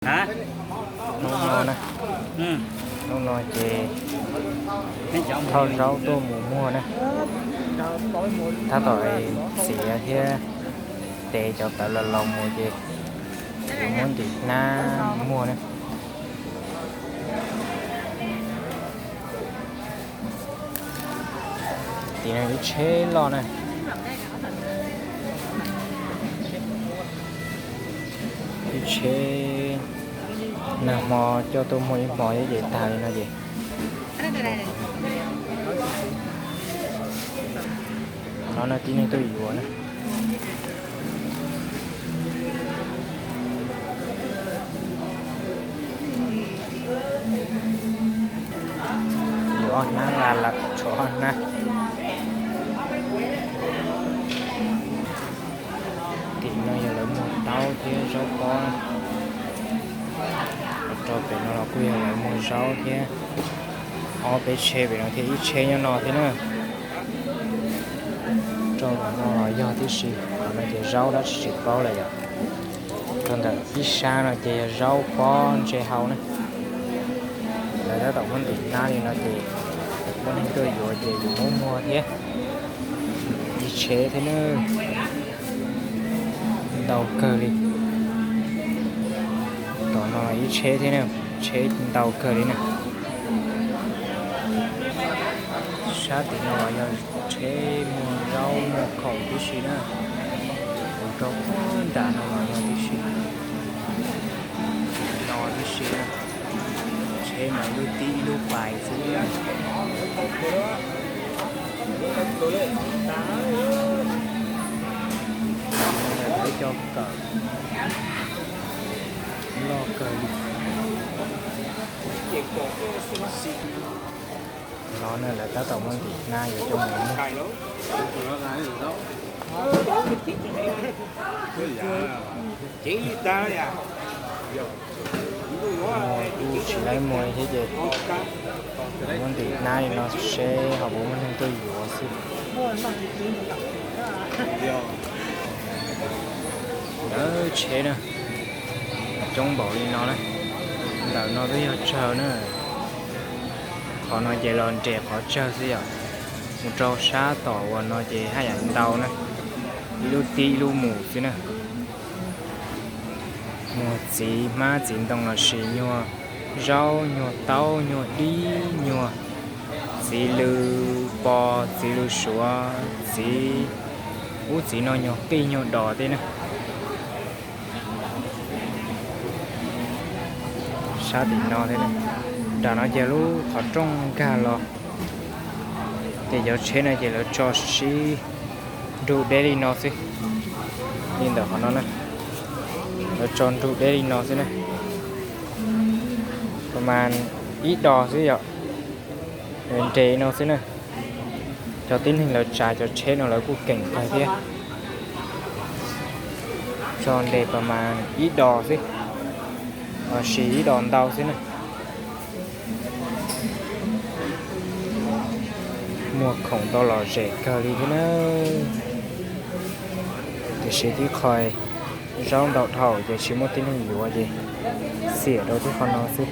Hnub no na, hnub no ces thauj zaub tuaj mus muag na. Tab tom txiav thiab tev cov tawv los los mus ces yuav muab ntim hnab muag na. Tim no ib tsheb loj na. Ib tsheb nag hmo coj tuaj muag ib hmo thiab ces tag li no ces no na tib neeg tuaj yuav na. Yuav ob hnab la lawm, tshuav ob hnab. Tim no yog lawv muag taub thiab zaub pob. Rau pem no los kuj yog lawv muag zaub thiab. Ob peb tsheb pem no thiab ib tsheb nyob no thiab na. Rau ntawm no los yog tib si, qhov no ces zaub dab tsi tsis paub lawm yom. Rau ntawm ib sab no ces yog zaub pob ntse hau na. Lawv tab tom muab ntim hnab li no ces muaj neeg tuaj yuav ces yus muab muag thiab. Ib tsheb thiab na, ntau kawg li. Tom no ib tsheb thiab na, tsheb ntau kawg li na. Sab tim no los yog tsheb muag zaub muag khoom tib si na. Mus rau puag nram no los yog tib si. No tib si na. Tsheb mas ib lub tib ib lub pais xwb na. Lawv cov kawm loj kawg li. Los na lawv tab tom muab ntim hnab yuav coj mus muag. Muag kuj tsis laib muag li thiab ces muab ntim hnab li no seb ho puas muaj neeg tuaj yuav xwb. Ntawd tsheb na, coob npaum li no na. Ntawm no twb yog tsawg na. Qhov no ces los nres qhov tsawg xwb yom. Mus rau sab tom uas no ces haj yam ntau na, ib lub tib ib lub mus xwb na. Muag txiv hmab txiv ntoo lossis nyuag zaub nyuag taub nyuag dib nyuag txiv lw pos txiv lw suav txiv ub txiv no nyuag qij nyuag dos tej na. Sab tim no thiab, nram no ces lub qhov rooj nkag los ces cov tsheb no ces lawv tso sib nrug deb li no xwb. Li ntawm qhov no na, lawv tso nrug deb li no xwb na. Pab mas ib dos xwb yom, nres no xwb na. Cov tib neeg lawv tsav cov tsheb no lawv kuj keem kawg thiab. Tso nres pab mas ib dos xwb, lossis ib dos ntau xwb na. Muag khoom tau lom zem kawg li thiab na. Tiam sis tib qho zaub ntau dhau ces tsis muaj tib neeg yuav ces xiam rau tib qho no xwb.